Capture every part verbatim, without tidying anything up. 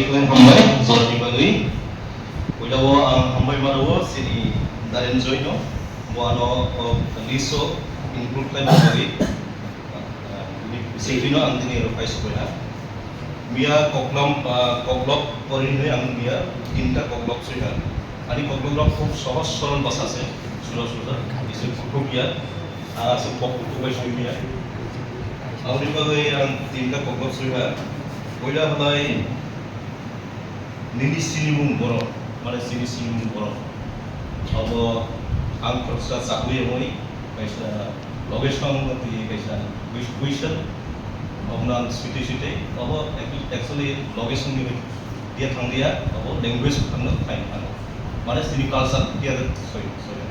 Hambai, jorani bagwi. Puilao ang hambai mano chini Daren Joy no, bo ano, o, list o include khlaima bagwi, ah, bini bisingtwi no ang tini rok phai subaina. Miya koklam, ah, koklok pori hinwi ang miya tinta koklok suiha. Ani koklok rok khub sohoj sorol basa se, sura sura, bisi kuthuk ya, ah, se kok kuthuk bai sui miya. Aboni bagwi ang tinta koklok suiha. Puila hwnai, nini sinimung borok, mane sini sinimung borok. Abo ang khoroksa chakwi wngwi kaisa location twi kaisa bui-, buisal. Abono ang site site abo ac-, actually location ni dia thang dia, abo language thangno khai thang. Mane sini culture dia soi soi.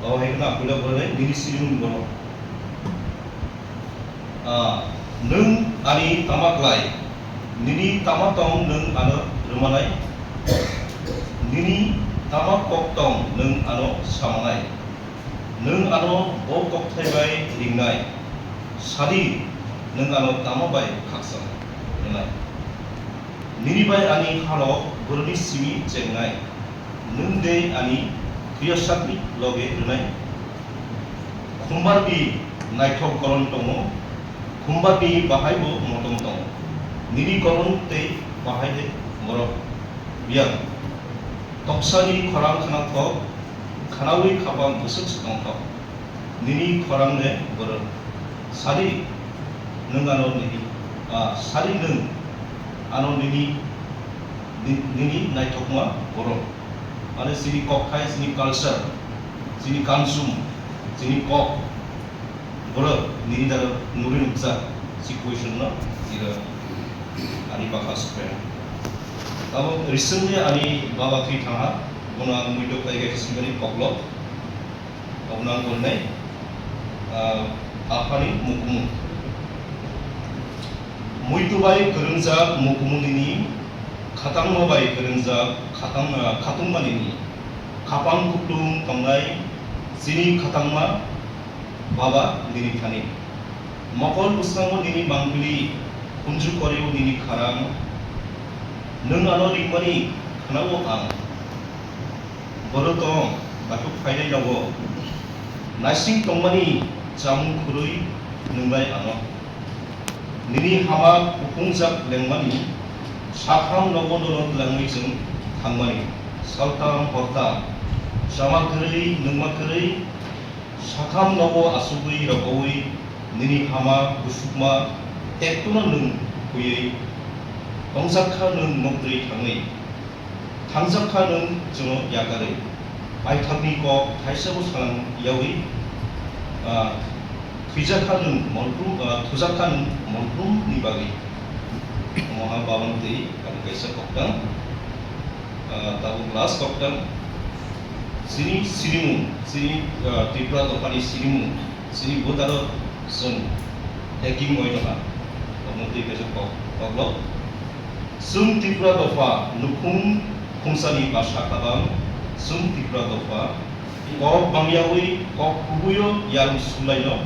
Abo hai na puila borok nini sinimung borok. Ah, nwng ani tama klai? Nini tama tong nwng ano rwmanai? Nini tama kok tong nwng ano samanai? Nwng ano bo kokthai bai ringnai? Sadi, nwng ano tama bai khakchang rwnai? Nini bai ani halok boroni simi chengnai? Nwng de ani thuyasakni loge rwnai? Khumbarni naithok goron tongo, khumbarni bahaibo motom tongo. Nini goron tei bahai de borok biyang. Toksani khorang khnathok, khnaui khapang bwswk swkangthok. Nini khorang de borok. Sadi nwng ano nini, ah, sadi nwng ano nini, ni-, nini naithokma borok. Mane chini kokthai, chini culture, chini kansum, chini kok, borok nini daro nuri nukjak, si question no iro ani bwkha sukha. Tamo recently ani baba thwi thangha, bono ang muitok khlai khe simi koklok. Abono ang bolnai, ah, aphani mukumu. Muitu bai kwrwngjak mukumu nini, khatangma bai kwrwngjak khatang-, ah, khatungma nini. Khapang kuplung tongnai chini khatangma baba nini thani. Mokol bwskango nini mangpili, khunju korio nini kharang. Nwng ano ringmani khwnao ang. Boro tong, bathuk phainai nogo. Naising tongmani chamung khurui nwngnai ano. Nini hama kuphungjak lengmani, sakham nogo nono twlangwi chwng thangmani. Saltam hortam, chama kwrwi, nwngma kwrwi, sakham nogo asugwi rogowi, nini hama kusukma tektono nwng huiwi, tongjakha nwng mokdrwi thangwi. Thangjak kha nwng chwngno yakarwi, paithakni kok thaisabo salang yaui, ah, thwijak kha nwng monthrum, ah, thujak kha nwng monthrum ni bagwi. Omo ha babang twi ani kaisa koktang, ah, tabuk last koktang. Chini sinimung, chini, ah, Tripura dophani sinimung, chini botaro chwng hacking oi tongkha. Omo twi kaisa kok, koklok. Chwng Tripura dopha nukhung khungsani basa kabang, chwng Tripura dopha kok bangyaui kok kubuio yarung sulaino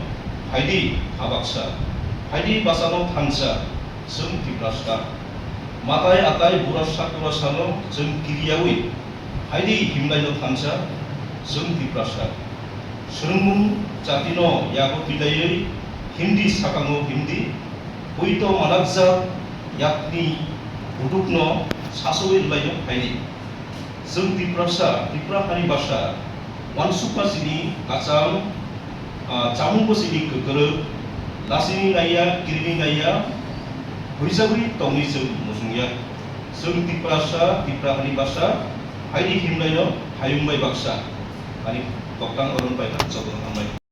phaidi habaksa, phaidi basano thansa, chwng Tiprasa. Matai atai burasa kurasano chwng kiriyaui phaidi himlaino thansa, chwng Tiprasa. Swrwngmung jatino yago twilaiwi himdi sakango himdi, Poito manakjak yakni budukno sasogwi rwlaino phaidi. Chwng Tiprasa, Tipra hani basa, uansukma chini kachang, ah, chamungbo chini kwkrwk, lasini naiya, kirimi naiya, huijagwi tongwi chwng muchungya. Chwng Tiprasa, Tipra hani basa, phaidi himlaino hayung bai baksa. Ani koktang oron bai jotono hambai.